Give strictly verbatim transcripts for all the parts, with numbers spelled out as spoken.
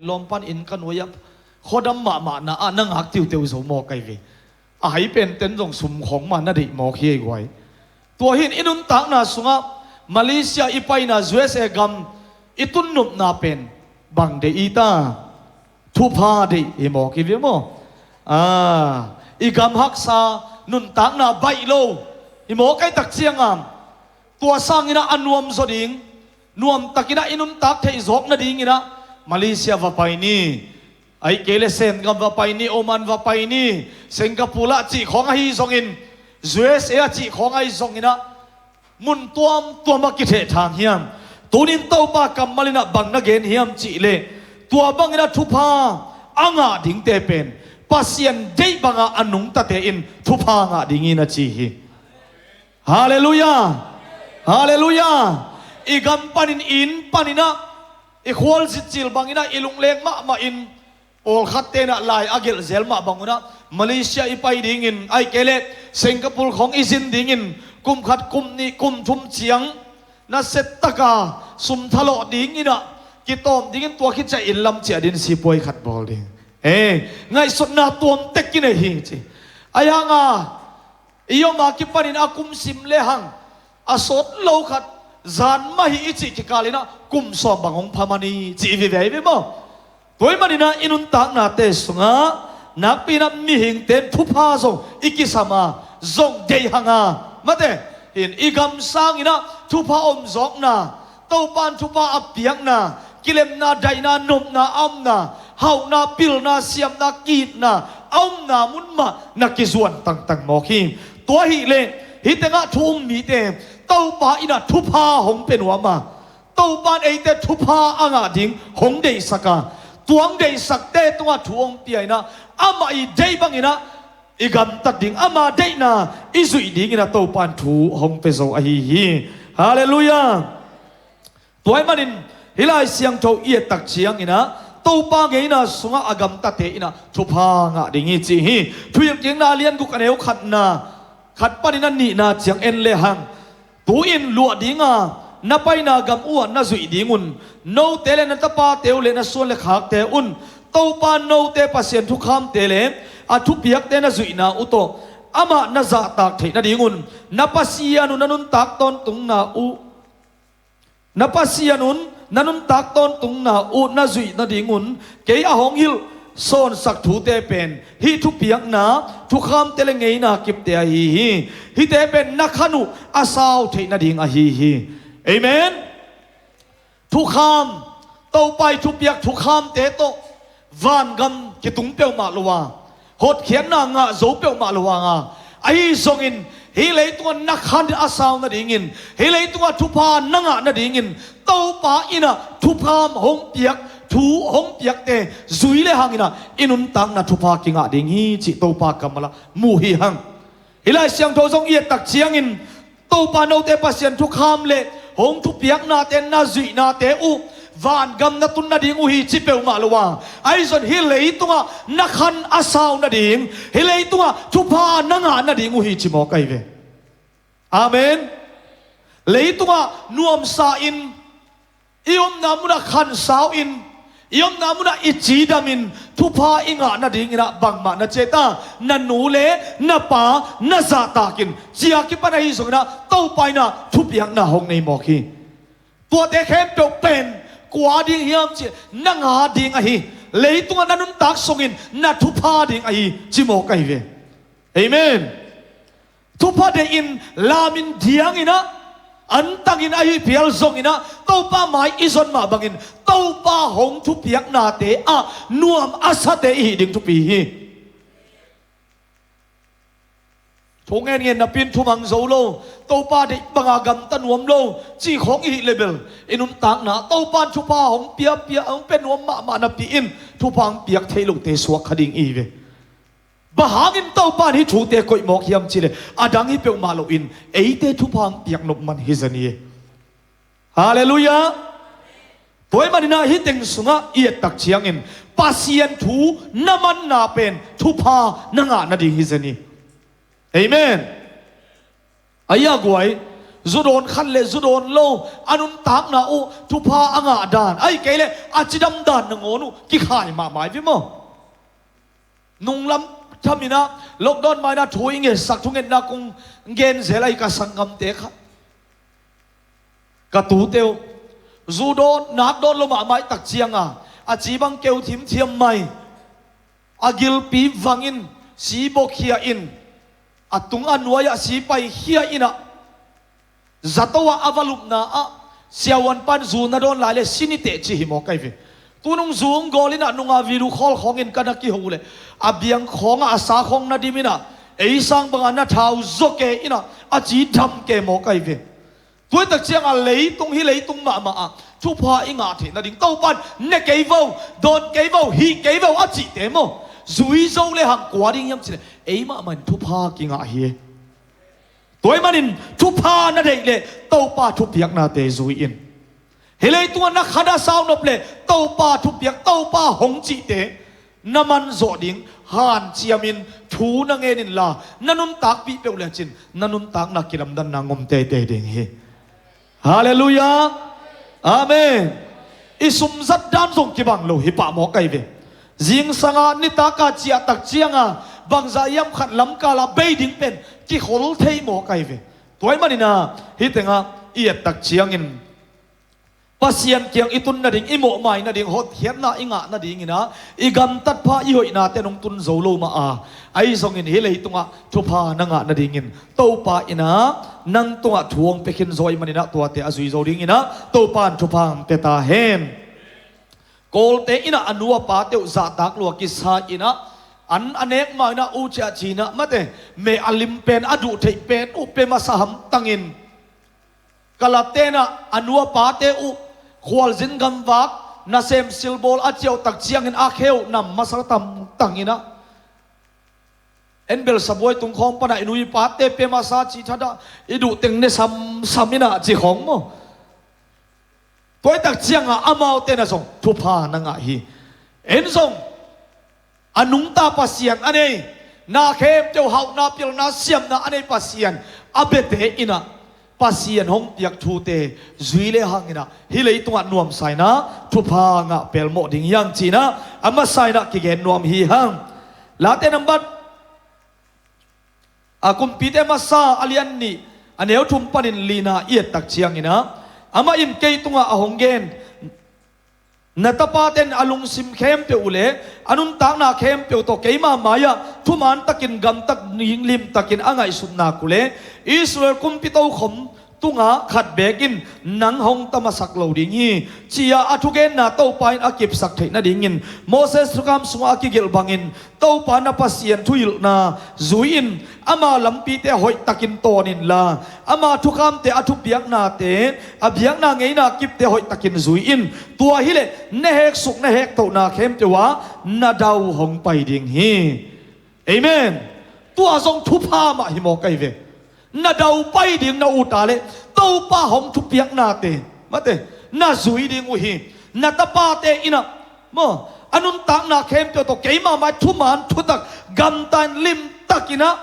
Lawm pan inn ka nuai ah khuadam mahmahna ah na ngak tiuteu zo mawk ahi ve. A hai penten zong sum khawng mah na deih mawk hi ei guai. Tua hi-in i nuntakna sungah Malaysia i paina U S A gam i tunnopna pen bang deih i ta? Thupha deih hi mawk hi ve maw? A, i gam haksa, nuntakna baih lo hi mawk ahi tak ciangin, tua sangin ah a nuam zaw ding, nuamtakin ah i nuntak theih zawk nadingin ah Malaysia va pai ni, ahih kei leh Sen gam va pai ni, Oman va pai ni, Singapore ah cih khawng ahi zongin, U S A ah cih khawng ahi zongin ah, mun tuamtuam ah kithehthang hiam? Tuni-in Topa kammal in ah bang na gen hiam cih leh, tua bangin ah thupha a ngah dingte pen Pasian deih banga a nungtate in thupha ngah ding hi, na ci hi. Halleluiah! Halleluiah! I gam panin, i inn panin ah, i khualzin cil bangin ah, i lungleng mahmah in, pawlkhatte in ah lai a gelh zel mah bangun ah, Malaysia i pai dingin, ahih kei leh Singapore khawng i zin dingin, kum khat, kum nih, kum thum ciang nasia taka sum thalawh dingin ah, kitawm dingin, tua khit ciang inn lam ciah dingin sipuai khat bawl ding. Eh, ngaihsutna tuamtek kinei hi ci. Ahi hang a, i om a kipanin a kum sim lehang, a sawt lo khat, zan mah hi i cih kikal in ah kum sawm bang hong pha man hi ci i vive hi ve maw? Tua ahih manin ah i nuntaknate sungah, nakpi in ah mihingte in thupha zong i kisam a, zong deih hang a, mate, hi-in i gam sangin ah thupha om zawkna, Topa in thupha a piakna, kilemna, daihna, nopna a omna, hauhna, pilna, siamna, ki-itna a omna mun mah na kizuan tangtang mawk hi. Tua ahih leh, hih tengah thu um mite, Topa in ah thupha hong pia nuam a, Topa in eite thupha a ngah ding hong deihsak a, tua hong deihsakte tungah thu hong pia in ah, amah i deih bangin ah i gamtat ding, ama deihna i zuih dingin ah Topa in thu hong pia zo ahi hi. Halleluiah! Tua ahih manin, hih Lai Siangtho i et tak ciangin ah, Topa ngeina sungah a gamtate in ah thupha ngah ding hi ci hi. Thuhilhkikna a lian guk, a neu khatna, khat panin a nihna ciang en lehang, tu-in luah dinga na paina gam uh ah na zuih ding un, note le na tapate uh le na suan le khakte un, Topa note Pasian thukhamte le a thupiakte na zuihna uh tawh amah na zahtak theih nadingun, na Pasian uh na nuntak tawntungna uh, na Pasian un na nuntak tawntungna uh na zuih nadingun kei a hong hilh sawnsak thute pen hih thupiakna, thukhamte le ngeina kipte ahi hi. Hihte pen na khan uh a sau theih nading ahi hi. Amen. Thukham, Topa i thupiak thukhamte tawh vangam kitung peuhmah lo a, hotkhiatna ngah zo peuhmah lo a, ahi zongin hih leitungah na khan a sau nadingin, hih leitungah thupha na ngah nadingin Topa in ah thukham hong piak, thu hong piakte zui lehang in ah i nuntakna thupha kingah ding hi cih Topa kammal ah mu hi hang. Hih Lai Siangtho zong i et tak ciangin, Topa note Pasian thukham le hong thupiaknate, na zuihnate uh vangam na tun nading uh hi ci peuhmah lo a, ahi zong hih leitungah na khan a sau nading, hih leitungah thupha na ngah nading uh hi ci mawk ahi ve. Amen. Leitungah nuamsa in, i omna munah khansau in, i omna munah i cidamin thupha i ngah nadingin ah bangmah na ciah ta, na nu le na pa na zahtakin, cia kipan ahi zongin ah Topa in ah thupiakna hong nei mawk hi. Tuate khempeuh pen kua ding hiam cih na nga ding ahi, leitungah na nuntak sungin na thupha ding ahi ci mawk ahi ve. Amen. Thupha deihin lamin diangin ah, antangin ahi phial zongin ah, Topa mai i zon mah bangin Topa hong thupiaknate ah nuam a sate i hih ding thupi hi. Thu ngenngen napi in thumang zo lo, Topa deih banga gamta nuam lo cih khawng i hih leh bel, i nuntakna Topa in thupha hong pia, pia, hong pia nuam mahmah napi in thupha hong piak thei lote suak kha ding i hi ve. Bang hangin Topa in hih thute koih mawk hiam cih leh, a dang hi peuhmah loin eite thupha hong piak nop man hi zen hi. Halleluiah. Tua ahih manin ah hih teng sungah i et tak ciangin Pasian thu na manna pen thupha na ngah nading hi zen hi. Amen. Ahi a guai, Zu dawn khat le zu dawn lo a nuntakna uh thupha a ngah dan, ahih kei leh a cidam dan nangawn uh kikhai mahmah hi ve maw? Nunglam tham in ah lockdown mai-in ah thu i ngetsak, thungetna kong gen zel ahi ka sanggamte khat, ka tute uh, zu dawn, nak dawn lo mahmah i tak ciang a, a ci bang keu thimthiam mai, a gilpi vangin si bawkhia in, a tung a nuai-ah si paikhia in ah, zato ah a va lupna ah siavuan pan zu na dawn lai le si ni teh ci hi mawk ahi ve. Tunung zu hong gawl in ah nunga video call khawngin ka na kiho uh leh, a biang khawngah a sa khawng na dim in ah, ei sang banga na thau zaw kei in ah, a ci dam kei mawk ahi ve. Tua hi tak ciangah leitung, hih leitung mahmah ah thupha i ngah theih nading, Topan ne kei vo, dawn kei vo, hih kei vo a cihte maw, zui zo le hang kua ding hiam cih leh ei mahmah in thupha kingah hi. Tua ahih manin thupha na deih leh Topa thupiaknate zui in. Hih leitungah na kha na sau nop leh Topa thupiak, Topa hong cihte na man zawh ding hanciamin thu na ngen inla, na nuntakpih peuh lecin na nuntakna kilamdanna ngom teitei ding hi. Halleluiah. Amen. I sum zat dan zong kibang lo hi pah mawk ahi ve. Zingsanga nitaka ciahtak cianga bangzah hiam khat lamkala bei ding pen kikhol thei mawk ahi ve. Tua ahih manin ah hih tengah i ettak ciangin Pasian kiang i tun nading, i mawhmai nading, hotkhiatna i ngah nadingin ah i gamtat pha, i hoihnate nong tun zo lo mah a, ahi zongin hih leitungah thupha na ngah nadingin Topa in ah nang tungah thu hong pia khin zo ahih manin ah tuate a zui zo dingin ah Topa in thupha hong pia ta hen. Kawlte in ah a nu a pate uh zahtak lua kisa in ah, an a nek ma in ah, u ciah ci in ah, mate, meh a lim pen, a duh theih pen uh pia masa hamtangin, Kalate in ah a nu a pate uh khualzin gamvak nasem silbawl a ciauhtak ciangin a khe uh nam masa tamtang in ah, en bel sabuai tung khawng pan ah i nu i pate pia masa ci thadah, i duh teng ne samsam in ah ci khawng maw. Tua hi tak ciangah amaute in ah zong thupha na ngah hi. En zong a nungta Pasian a nei, na khempeuh hauhna, pilna, siamna a nei Pasian a biate in ah Pasian hong piak thute zui le hang in ah hih leitungah nuamsa in ah thupha ngah pelmawh ding hi hang ci in ah a masa in ah kigen nuam hi hang. Late nambat, a, Kumpite masa a lian nih, a neu thum panin lina i ettak ciangin ah, amah in kei tungah a hong gen, na tapaten a lungsim khempeuh uh le a nuntakna khempeuh tawh keima mai-ah thuman takin gamtat ding limtakin a ngaihsutna uh le Israel kumpi tokhom tungah khat beek in nang hong ta masak lo ding hi, ci-a a thugenna Topa in a kipsak theih nadingin Moses thukham sungah a kigelh bangin Topa na Pasian thuhilhna zui in, ama lampite hoihtakin tawn inla, ama thukhamte, a thupiaknate, a biakna ngeina kipte hoihtakin zui in. Tua hileh na heksuk na hektohna khempeuh ah na dau hong pai ding hi. Amen. Tua zong thupha mah hi mawk ahi ve. Na dau pai ding na ut a leh Topa hong thupiaknate, mate, na zui ding uh hi. Na tapate in ah maw, a nuntakna khempeuh tawh keima mai thuman thutak gamta in limtakin ah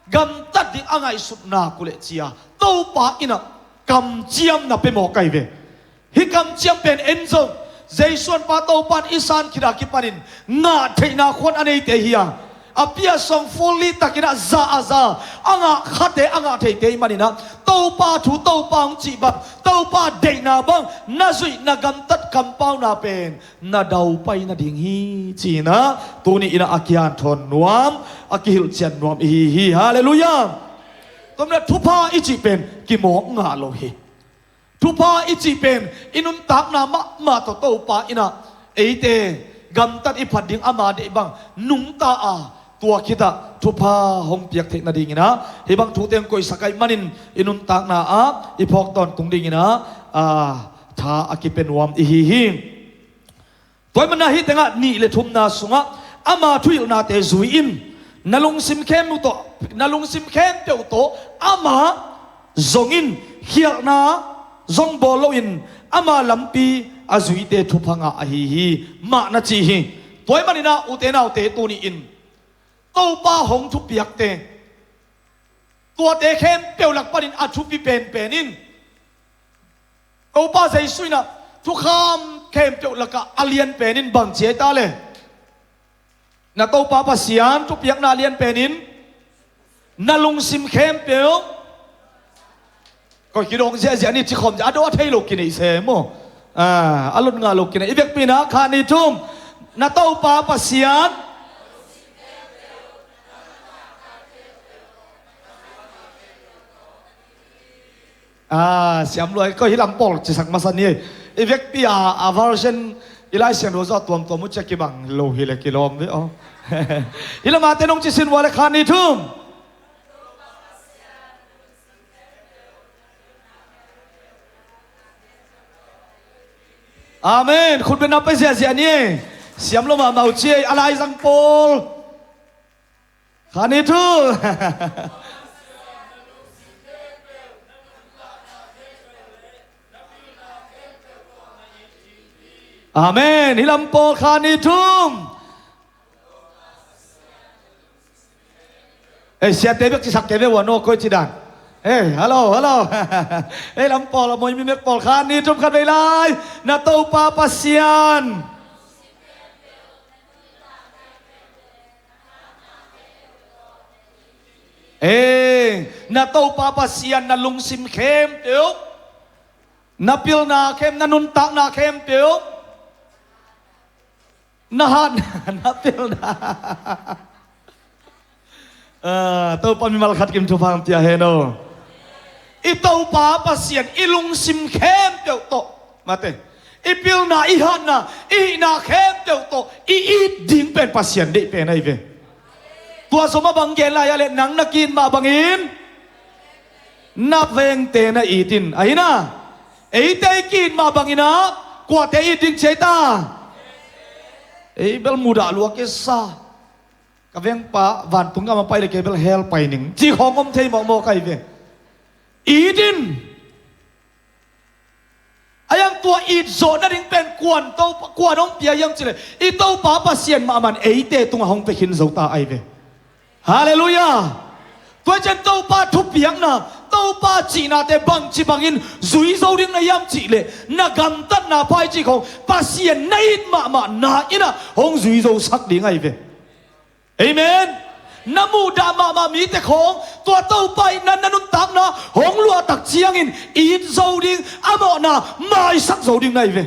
gamtat ding a ngaihsutna uh leh ci-a Topa in ah kamciamna pia mawk ahi ve. Hih kamciam pen en zong Jesuh an pa Topa in i san khit a kipanin ngah theihna khuan a neite hi a, a pia song fully takin ah za a za a ngah khate a ngah theite ahih manin ah Topa thu, Topa hong cih bang, Topa deihna bang na zuih, na gamtat kampauna pen na dau pai nading hi ci-in ah tuni in ah a kianthawn nuam, a kihilhcian nuam i hi hi. Halleluiah. Tua manin ah thupha i cih pen kimawk ngah lo hi. Thupha i cih pen i nuntakna mahmah tawh Topa in ah eite gamtat i phat ding ama deih bang nungta a, tua khitah thupha hong piak theih nadingin ah hih bang thute hong koihsak ahih manin i nuntakna ah i phawk tawntung dingin ah, a, tha a kipia nuam i hi hi. Tua ahih manin ah hih tengah nih le thumna sungah ama thuhilhnate zui in. Na lungsim khempeuh tawh, na lungsim khempeuh tawh ama zong in, khialhna zong bawl loin ama lampi a zuite thupha ngah ahi hi, mah na ci hi. Tua ahih manin ah ute naute, tuni in Topa hong thupiakte, Tuate khempeuh lak panin a thupi penpen in Topa Jesu in ah thukham khempeuh lakah a lianpen in bang ci ai ta le? Na Topa Pasian thupiakna lianpen in na lungsim khempeuh. Koi kidong ziahziah ni cikhawm ziah a dawh a thei lo kinei se maw? A lot ngah lo kinei. I vekpi in ah khat ni thum. Na Topa Pasian. Siam luai, koi hi lam pawl cisak masa ni. I vekpi a version i Lai Siangtho zawh tuamtuam uh ciah kibang lo hi le kilawm ve aw. Hi lamah te nong ci sin vua le khat ni thum. Amen. Khut beng na pai ziahziah ni. Siam lo mahmah uh ci ei a laizang pawl. Khat ni thum. Amen. Hi lam pawl khat ni thum. Ei, siate bek cisak kei ve ua no koi ci dan. Ei, hello, hello. Ei, lam pawl a moi mi mek pawl khat ni thum khat vei lai. Na Topa Pasian. Ei, na Topa Pasian na lungsim khempeuh, na pilna khem, na nuntakna khempeuh, na hat, na pilna. Ah, Topa mimal khat kim thupha hong pia hen aw. I Topa Pasian i lungsim khempeuh tawh, mate, i pilna, i hatna, i hihna khempeuh tawh i it ding pen Pasian deih pen ahi ve. Tua zom a bang gen lai a le nang na ki-it mah bangin na vengte na it in ahi na. Eite i ki-it mah bangin ah kuate it ding ci ai ta? Ei bel mudah lua kisa. Ka vengpa vantung gam a pai le kei bel hell pai ning ci khawng om thei mawkmawk ahi ve. It in. A iang tua it zawh nading pen kuan Topa, kuan hong pia hiam cih leh i Topa Pasian mahmah in eite tungah hong pia khin zo ta ahi ve. Halleluiah. Tua ciang Topa thupiakna, Topa cihnate bangci bangin zui zo ding na hiam cih leh na gamtatna pai cih khawng Pasian na it mahmah na in ah hong zui zo sak ding ahi ve. Amen. Na muhdah mahmah mite khawng tua Topa itna na nuntakna hong luahtak ciangin it zo ding a mawhna maisak zo ding na hi ve.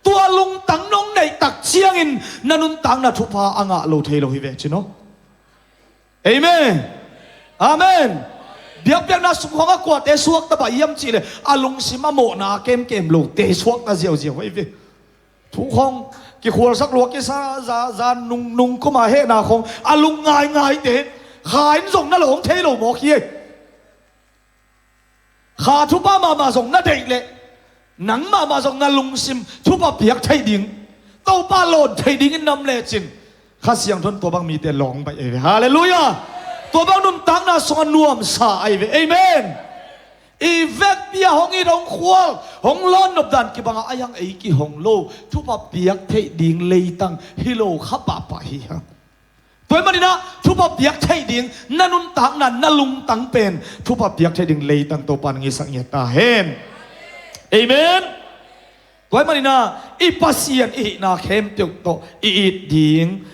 Tua lungtang nong neihtak ciangin na nuntakna thupha a ngah lo thei lo hi ve ci no. Amen. Amen. Biakpiakna sung khawng a kuate suakta bah hiam cih leh a lungsim a mawhna a kemkem lote suakta ziauziau hi ve. Thu khawng kikhualsak lua kisa, za, za nung, nung kuma hehna khawng a lung ngaingaite kha in zong na lawng thei lo mawk hi. Kha thupha mahmah zong na deih leh nang mahmah zong na lungsim thupha piak theih ding, Topa lawn theih dingin nam lecin Kha Siangtho in tua bang mite lawng baih ei ve. Halleluiah. Tua bang nuntakna sungah nuamsa ei ve. Amen. I vekpi a hong it hong khual hong lawn nopdan kibangah a iang ei kihong lo thupha piak theih ding leitang hi lo kha pahpah hi hang. Tua ahih maninah thupha piak theih ding na nuntakna na lungtang pen thupha piak theih ding leitang Topa in ngisak ngiat ta hen. Amen. Tua ahih maninah i Pasian i hihna khempeuh tawh i it ding.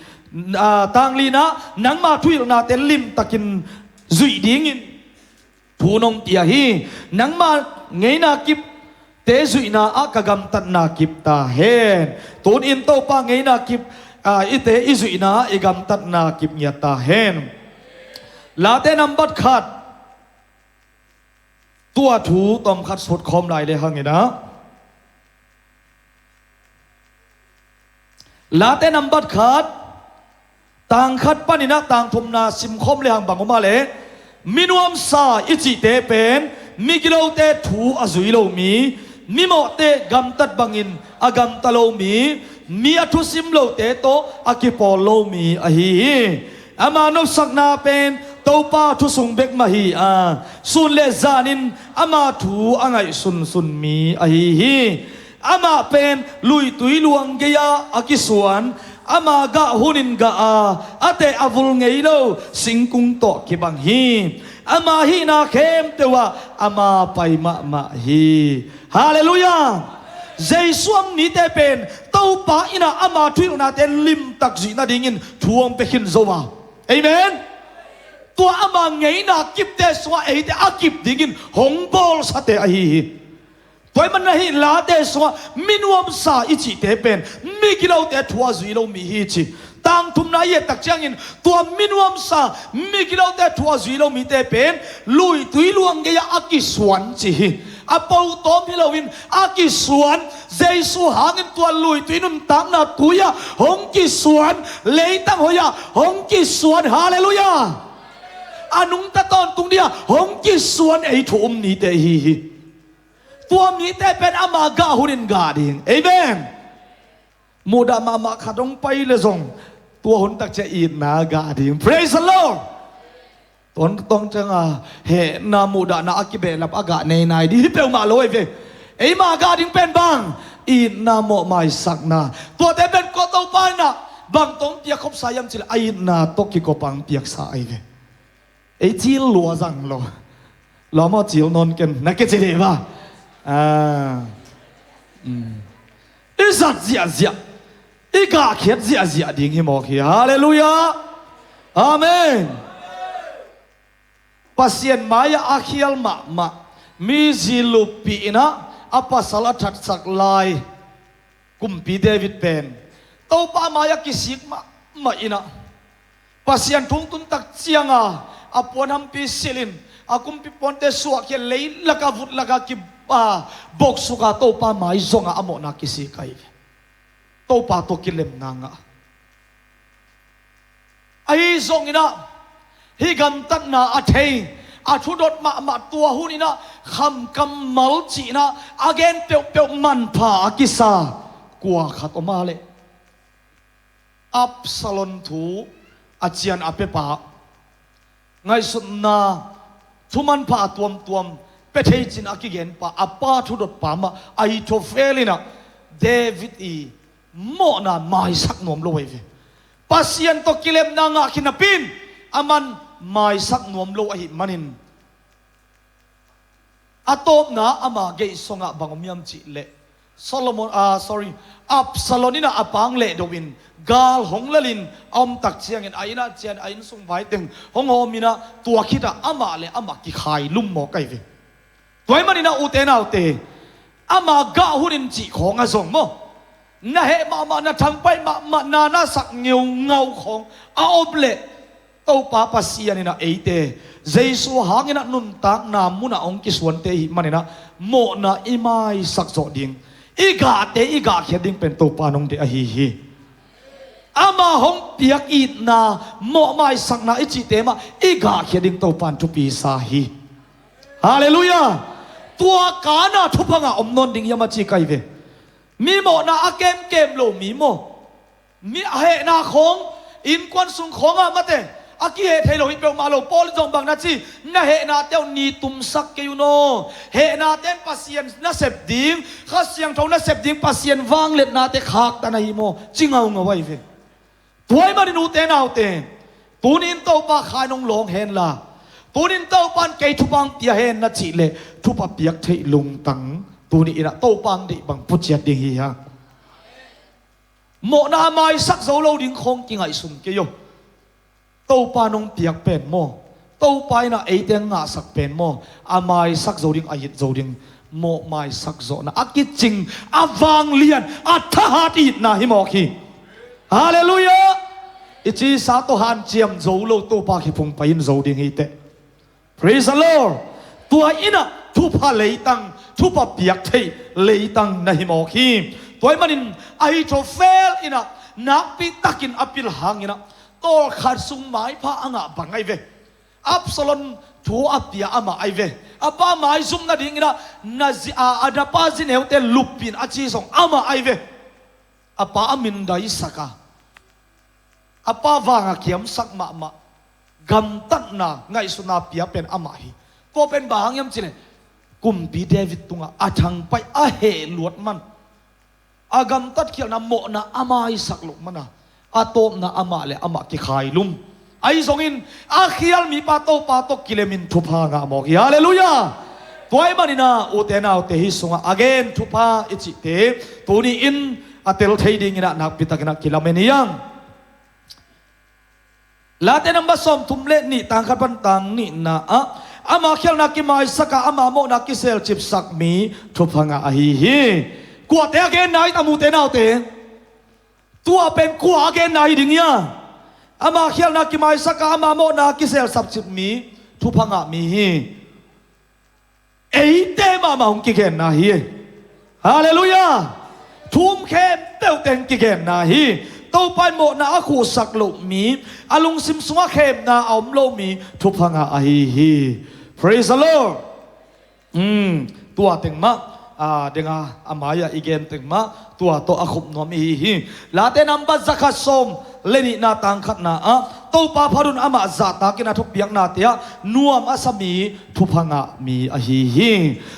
Tanglina nangma thuhilhnate limtakin zuih dingin thu nong pia hi. Nangma ngeina kipte zuihna ah ka gamtatna kip ta hen. Tunin Topa ngeina kip ite i zuihna ah i gamtatna kip ngiat ta hen. Late nambat khat. Tua thu tawmkhat sutkhawm lai le hanginah Late nambat khat, tang khat paninah tang thumna simkhawm le hang bang om a le, minuamsa i cihte pen migilote thu a zui lo mi, mimawhte gamtat bangin a gamta lo mi, mi a thusim lote tawh a kipawl lo mi ahi hi. Ama nopsakna pen Topa thusung bek mah hi a, sun le zanin ama thu a ngaihsunsun mi ahi hi. Amah pen luitui luang gei-ah a kisuan, ama gah hunin gah a, a teh a vul ngei lo singkung tawh kibang hi. Ama hihna khempeuh ah ama pai mahmah hi. Halleluiah. Jesu a om nite pen Topa in ah ama thuhilhnate limtak zuih nadingin thu hong pia khin zo a. Amen. Tua ama ngeina kipte sungah eite a kip dingin hong bawlsate ahi hi. Tua ahih manin hih Late sungah minuamsa i cihte pen migilote thu a zui lo mi hi ci. Tangthumna i et tak ciangin tua minuamsa, migilote thu a zui lo mite pen luitui luang gei-ah a kisuan ci hi. A po tawm hi loin a kisuan, Jesu hangin tua luitui nuntakna tui-ah hong kisuan, leitang hoih-ah hong kisuan. Halleluiah. A nungta tawntung dingah hong kisuan ei thu um nite hi hi. Tua mite pen ama gah hunin gah ding. Amen. Muhdah mahmah khat hong pai le zong tua hun tak ciang itna gah ding. Praise the Lord. Tua hun tawng ciangin hehna muhdahna a kibehlap a gah nei nai ding hi peuhmah lo ahi ve. Eima gah ding pen bang, itna, mawhmaisakna. Tuate pen ko Topa in ah bang tawh piak khopsa hiam cih leh a itna tawh kikop a piaksa ahi ve. Ei cil lua zang lo. Lua maw, cil nawn ken na kici dih va. Ah. Mm. I zat ziahziah, i gahkhiat ziahziah ding hi mawk hi. Halleluiah. Amen. Pasian mai-ah a khial mahmah, mi zi luppih in ah a pasal a thatsak lai kumpi David pen Topa mai-ah kisik mahmah in ah Pasian thu hong tun tak ciangin a puan hampi silhin, a kumpi puante suahkhia, leilakah vutlakah ki, a, boksuk a Topa mai zongin a mawhna kisik ahi ve. Topa tawh kilemna ngah. Ahi zongin ah hih gamtatna a thei, a thudot mahmah tua hun in ah kham kammal cih in ah a gen peuhpeuh manpha a kisa kua khat om a leh Absalom thu a cian a piapa, ngaihsutna thu manpha a tuamtuam pia thei cih in a kigenpa, a pa thudotpa mah Ahithofel in ah David i mawhna maisak nuam lo ahi ve. Pasian tawh kilemna ngah khin napi in aman maisak nuam lo ahih manin, a tawpna ama geihsongah bang om hiam cih leh Solomon, ah, sorry, Absalom in ah a pang lehdo in gal hong lelin a om tak ciangin a inn ah cian, a inn sung vai teng hong hawm in ah tua khitah amah le amah kikhailum mawk ahi ve. Tua ahih manin ah ute naute, ama gah hunin cih khawng a zong maw, na heh mahmah, na thangpaih mahmah, na nasak ngeungau khawng a om leh Topa Pasian in ah eite Jesu hangin ah nuntakna munah hong kisuante ahih manin ah mawhna i maisak zawh ding, i gahte i gahkhiat ding pen Topa in hong deih ahi hi. Ama hong piak itna, mawhmaisakna i cihte mah i gahkhiat ding Topa in thupi sa hi. Halleluiah. Tua kana thupha ngah om nawn ding hiam a ci ka hi ve. Mi mawhna a kemkem lo mi maw, mi a hehna khawng, innkuan sung khawngah mate a kiheh thei lo hi peuhmah lo. Paul in zong bang na ci, na hehnate uh ni tumsak kei un aw. Hehnate in Pasian nasep ding, Kha Siangtho nasep ding, Pasian vangliatnate khaktan ahi maw, ci ngaungau ahi ve. Tua ahih manin ute naute, tuni in Topa kha in hong lawng hen la, tuni in Topa in kei thupha hong pia hen na cih leh thupha piak theih lungtang tuni in ah Topa hong deih bang puciat ding hi hang. Mawhna a maisak zo lo ding khawng kingaihsun kei aw. Topa in hong piak pen maw, Topa in ah eite hong ngahsak pen maw, a maisak zo ding, a it zo ding, mawhmaisak zawhna a kicing, a vanglian, a thahat itna hi mawk hi. Halleluiah. I cisa tawh hanciam zo lo, Topa kiphung pai in zo ding hi teh. Praise the Lord. Tua in ah thupha leitang, thupha piak theih leitang na hi mawk hi. Tua ahih manin Ahithofel in ah nakpi takin a pil hangin ah tawlkhat sung maipha a ngah bang ahi ve. Absalom thu a pia amah ahi ve. A pa maizum nadingin ah na zi-, a, a na pa zineute luppih in a ci zong amah ahi ve. A pa a mindaisak a, a pa vang a kiamsak mahmah, gamtatna ngaihsutna pia pen amah hi. Tua pen bang hang hiam cih leh kumpi David tungah a thangpaih a heh luat man, a gamtatkhialhna mawhna a maisak loh man a, a tawpna amah le amah kikhailum. Ahi zongin a khial mipa Topa tawh kilemin thupha ngah mawk hi. Halleluiah. Tua ahih manin ah ute naute, hih sungah a gen thupha i cihte tuni-in a tel thei dingin ah nakpitakin ah kilamen hi hang. Late number sawmthum le nih, tang khat pan tang nihna ah, ama khialhna kimaisak a, ama mawhna kiselcipsak mi thupha ngah ahi hi. Kuate a genna hi tam, ute naute? Tua pen kua a genna hi ding hia? Ama khialhna kimaisak a, ama mawhna kiselsapcip mi thupha ngah mi hi. Eite mahmah hong kigenna hi. Halleluiah. Thu um khempeuhte hong kigenna hi. Topa in mawhna a khuhsak loh mi, a lungsim sungah khemna a om lo mi thupha ngah ahi hi. Praise the Lord. Hmm, tua teng mah, a, denga a mai-ah i gen teng mah tua tawh a khop nuam ihi hi. Late number zakhat sawm le nihna, tang khatna ah, Topa phat un amah zahtakin a thupiaknate ah nuam a sa mi thupha ngah mi ahi hi.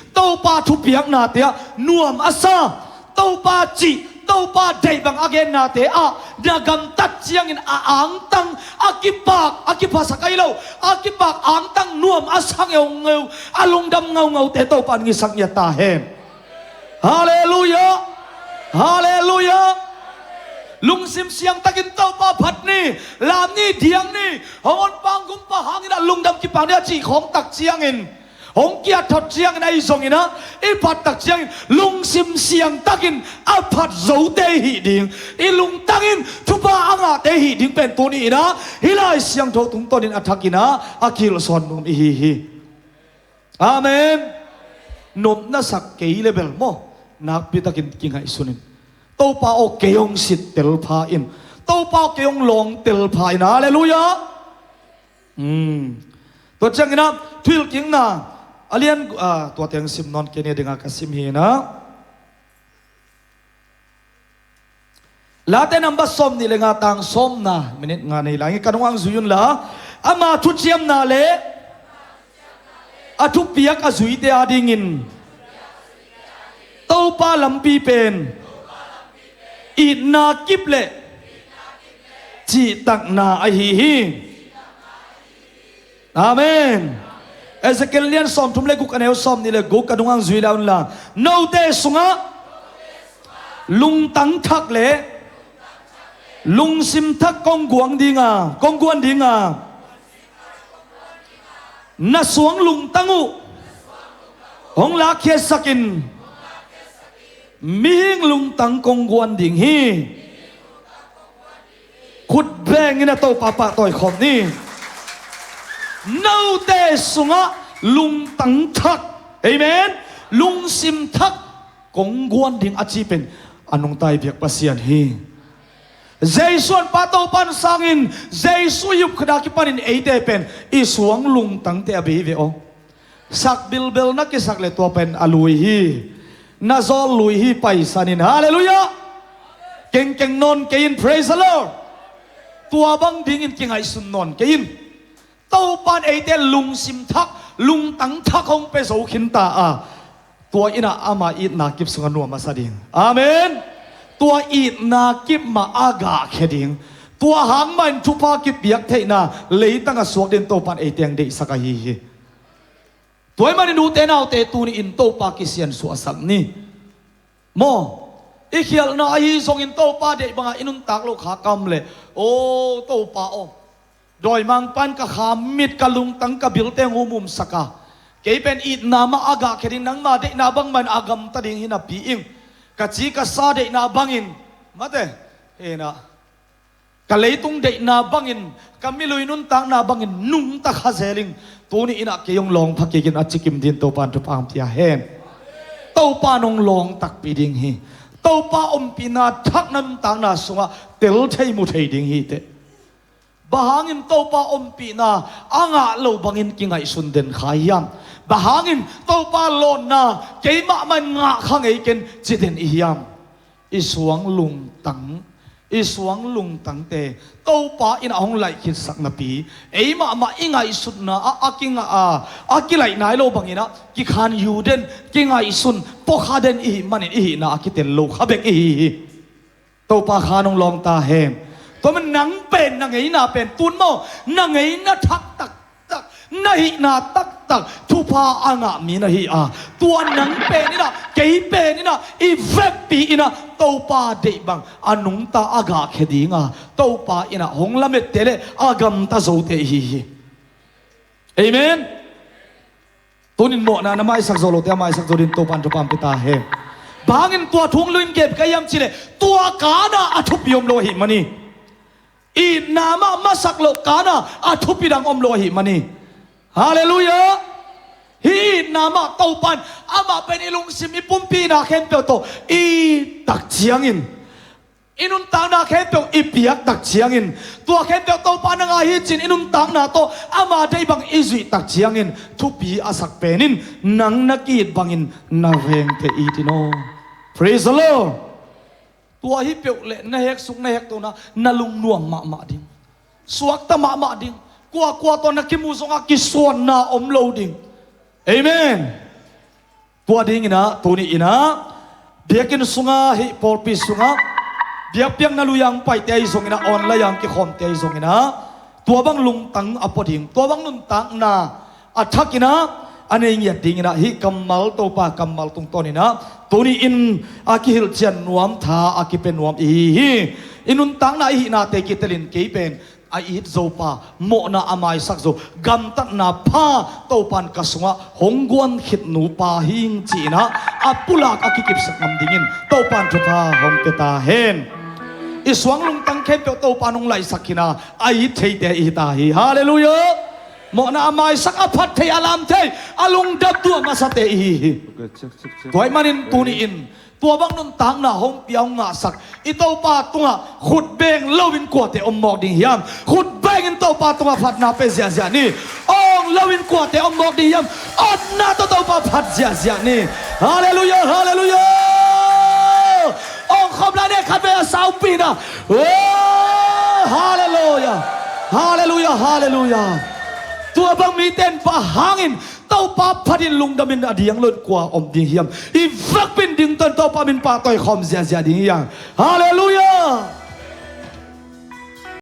Topa thupiaknate ah nuam a sa, Topa cih, Topa deih bang a gennate ah na gamtat ciangin a angtang, a kipak, a kiphasak ahi lo, a kipak angtang nuam a sa ngeungeu, a lungdam ngaungaute Topa in ngisak ngiat ta hen. Halleluiah. Halleluiah. Lungsim siangtakin Topa phat ni, lam ni, diang ni, hong honpa, hong gumpa hangin ah lungdam kipah ni a cih khawng tak ciangin, hong kiat thot ciangin ahi zongin ah, i phat tak ciangin lungsim siangtakin a phat zote i hih ding, i lungtangin thupha a ngahte i hih ding pen tuni-in ah hih Lai Siangtho tungtawnin a thakin ah a kihilhsawn nuam ihi hi. Amen. Nopna sak kei le bel maw, nakpitakin kingaihsun in, Topa aw, kei hong sittel pha in, Topa aw, kei hong lawngtel pha in. Halleluiah. Hmm. Tua ciangin ah Thuhilhkikna a lian, ah, tua teng sim nawn kei ni, a dinga ka sim hi in ah. Late number sawm nih le nga, tang sawmna, minit nga nei lai ing, ka nungah zui un la. Ama thuciamna le a thupiak a zuite adingin Topa lampi pen itna kip le cihtakna ahi hi. Amen. Ezekiel lian sawmthum le guk, a neu sawm nih le guk, ka nungah zui lai un la. Note sungah lungtang thak le lungsim thak kong guan dinga, kong guan dinga, na suang lungtang uh hong lakkhiatsakin mihing lungtang kong guan ding hi. Khut bengin a Topa pahtawi khawm ni. Note sungah lungtang thak, amen, lungsim thak kong guan ding a ci pen a nungta i biak Pasian hi. Jesu honpa Topa in sangin, Jesu i up khit a kipanin eite pen i suang lungtangte a bei ve aw. Sak bilbel na kisak le tua pen a lui hi. Na zawl lui hi, paisan in. Halleluiah. Kengkeng nawn kei in, praise the Lord. Tua bang dingin kingaihsun nawn kei in. Topa in eite lungsim thak, lungtang thak hong pia zo khinta a, tua in ah ama itna kip sungah nuam a sa ding. Amen. Tua itna kip mah a gahkhia ding, tua hang mah in thupha kipiak theihna leitang a suak ding Topa in eite hong deihsak ahi hi. Tua ahih manin ute naute, tuni-in Topa kisiansuahsak ni. Maw, i khialhna ahi zongin Topa deih bangah i nuntak loh kha ka om leh, aw Topa aw, dawimangpa in ka kha mit, ka lungtang, ka bilte hong umumsak a, kei pen itna mah a gahkhia ding, nangma deihna bang mah in a gamta ding hi napi in, ka ci ka sa deihna bangin, mate, hi na, ka leitung deihna bangin, ka milui nuntakna bangin nungta kha zel ing. Tuni in ah kei hong lawng pha kik in a ci kim dingin Topa in thupha hong pia hen. Topa in hong lawng takpi ding hi. Topa ompihna thak na nuntakna sungah tel thei, mu thei ding hi teh. Bang hangin Topa ompihna a ngah lo bangin kingaihsun den kha hiam? Bang hangin Topa lawnna keimah mah in ngah kha ngei ken ci den i hiam? I suang lungtang, i suang lungtangte Topa in a hong laih khitsak napi, ei mahmah i ngaihsutna ah a kingah a, a kilaih nai lo bangin ah kikhan yu den, kingaihsun pua kha den i hih manin i hihna a kitel lo kha bek i hi hi. Topa khan hong lawng ta hen. Tua man nang pen na ngeina pen tun maw, na ngeina thak taktak, na hihna taktak thupha a ngah mi na hi a, tua nang pen in ah, kei pen in ah, i vekpi in ah Topa deih bang a nungta a gahkhia ding a, Topa in ah hong lamette le a gamta zote i hi hi. Amen. Tunin mawhna na maisak zo lote a maisak zo dingin Topa in thupha hong pia ta hen. Bang hangin tua thu hong luim gep ka hiam cih leh, tua kana a thupi om lo ahih manin, itna mah masak loh kana a thupi dang om lo ahih manin. Halleluiah. Hih itna mah Topa in amah pen i lungsim, i pumpi itna khempeuh tawh i it tak ciangin, i nuntakna khempeuh i piak tak ciangin, tua khempeuh Topa na ngah hi ci-in i nuntakna tawh ama deih bang i zuih tak ciangin, thupi a sak pen in nang na ki-it bangin na vengte it in aw. Praise the Lord. Tua hi peuh leh na hek suk na hek to-in ah na lungnuam mahmah ding. Suakta mahmah ding. Kuakua tawh na kimuh zongah kisuanna om lo ding. Amen. Tua dingin ah tuni-in ah biakinn sungah, hih pawlpi sungah biakpiakna lui-a hong paite ahi zongin ah, online-a hong kikhawmte ahi zongin ah, tua bang lungtang a pua ding, tua bang nuntakna a thakin ah a nei ngiat dingin ah, hih kammal, Topa kammal tungtawnin ah tuni-in a kihilhcian nuam, tha a kipia nuam i hi hi. I nuntakna, i hihnate kitelin kei pen a it zo pa, mawhna a maisak zo, gamtatna pha Topa in ka sungah hong guan khit nupa hi ing ci-in ah a pulak a kikipsak ngam dingin Topa in thupha hong pia ta hen. I suang lungtang khempeuh Topa in hong laihsak khin a, a it theite i hi ta hi. Halleluiah. Mawhna a maisak, a phat thei, a lam thei, a lungdam duh a masate i hi hi. Tua ahih manin tuni-in tua bang nuntakna hong pia, hong ngahsak i Topa tungah khut beng loin kuate om mawk ding hiam? Khut bengin Topa tungah phatna pe ziahziah ni. Awng loin kuate om mawk ding hiam? Awtna tawh Topa phat ziahziah ni. Halleluiah, halleluiah. Awng khawm lai ni, khatvei a saupi-in ah. Oh, halleluiah. Halleluiah, halleluiah. Tua bang mite in bang hangin Topa phatin lungdamin a diang loin kua om ding hiam? I vekpi-in ding tawh Topa min pahtawi khawm ziahziah ding hiam? Halleluiah.